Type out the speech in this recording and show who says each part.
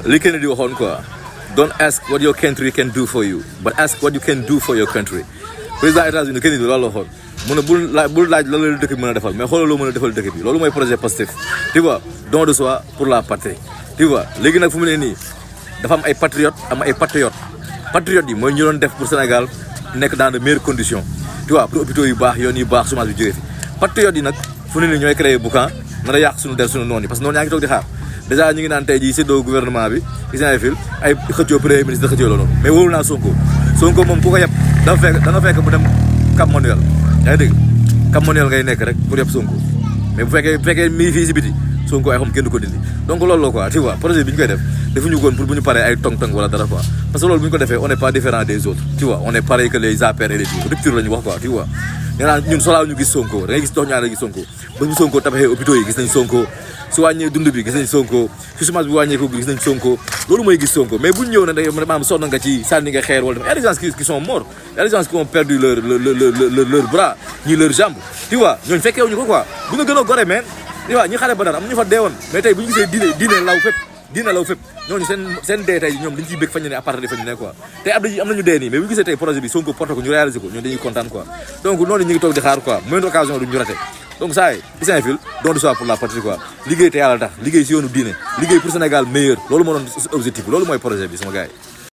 Speaker 1: li Kennedy waxoon quoi don't ask what your country can do for you but ask what you can do for your country président États-Unis Kennedy loolu la waxoon mu ne bul laaj loolu la dëkk bi mën a defal mais xoolal loo mën a defal dëkk bi loolu mooy projet Pastef tu vois don de soi pour la patrie tu vois léegi nag fu mu ne nii dafa am ay patriotes am ay patriotes yi mooy ñu doon def pour Sénégal nekk dans de meilleures conditions tu vois pour hôpitaux yu baax yoon yu baax chômage bi jógee fi patriotes yi nag fu ne nii ñooy créé boucan nar a yàq suñu der suñu noon yi parce que noonu yaa ngi toog di xaar déjà ñu ngi naan tey jii séddoo gouvernement bi gis naa fil ay xëccoo premier ministre da xëccoo loolu mais wóolu naa Sonko moom ku ko yeb da nga fekk bu dem Cap Manuel yaa ngi dégg Cap Manuel ngay nekk rek pour yeb Sonko mais bu fekkee mii fii si biti Sonko ay xam kenn du ko dindi donc loolu la quoi tu vois projet bi ñu koy def defuñu koon pour bu ñu paree ay tong-tong wala dara quoi parce que loolu bu ñu ko defee on n'est pas différent des autres tu vois on est pareil que les APR et les tout rupture la ñu wax quoi tu vois ñun solaa ñu gis Sonko da ngay gis dox ñaar gis Sonko ba bu Sonko tabaxee hôpitaux yi gis nañ Sonko su wàññee dund bi gis nañ Sonko su chômage bi wàññeeku gis nañ Sonko loolu mooy gis Sonko mais buñ ñëw na da maanaam sonn nga ci sànni nga xeer wala y a des gens qui sont morts y a des gens qui ont perdu leur bras ñii leur jambe tu vois ñooñu fekkeewuñu ko quoi bu nga gën a gore mais tu vois ñi xare ba dara am ñu fa deewoon mais tey bu ñu gisee diine law fépp ñooñu seen dee tey ñoom dañ ciy bëgg fañ ne à part de fañ ne quoi tey am nañu dee nii mais bu ñu gisee tey projet bi Sonko porté ko ñu réalisé ko ñoom dañuy kontaan quoi donc noonu ñu ngi toog di xaar quoi moindre occasion duñ ñu raté donc saa yi Issaoui Fil don de soi pour la patrie quoi liggéey te yàlla tax liggéey si yoonu diine liggéey pour Sénégal meilleur loolu moo doon objectif loolu mooy projet bi sama gars yi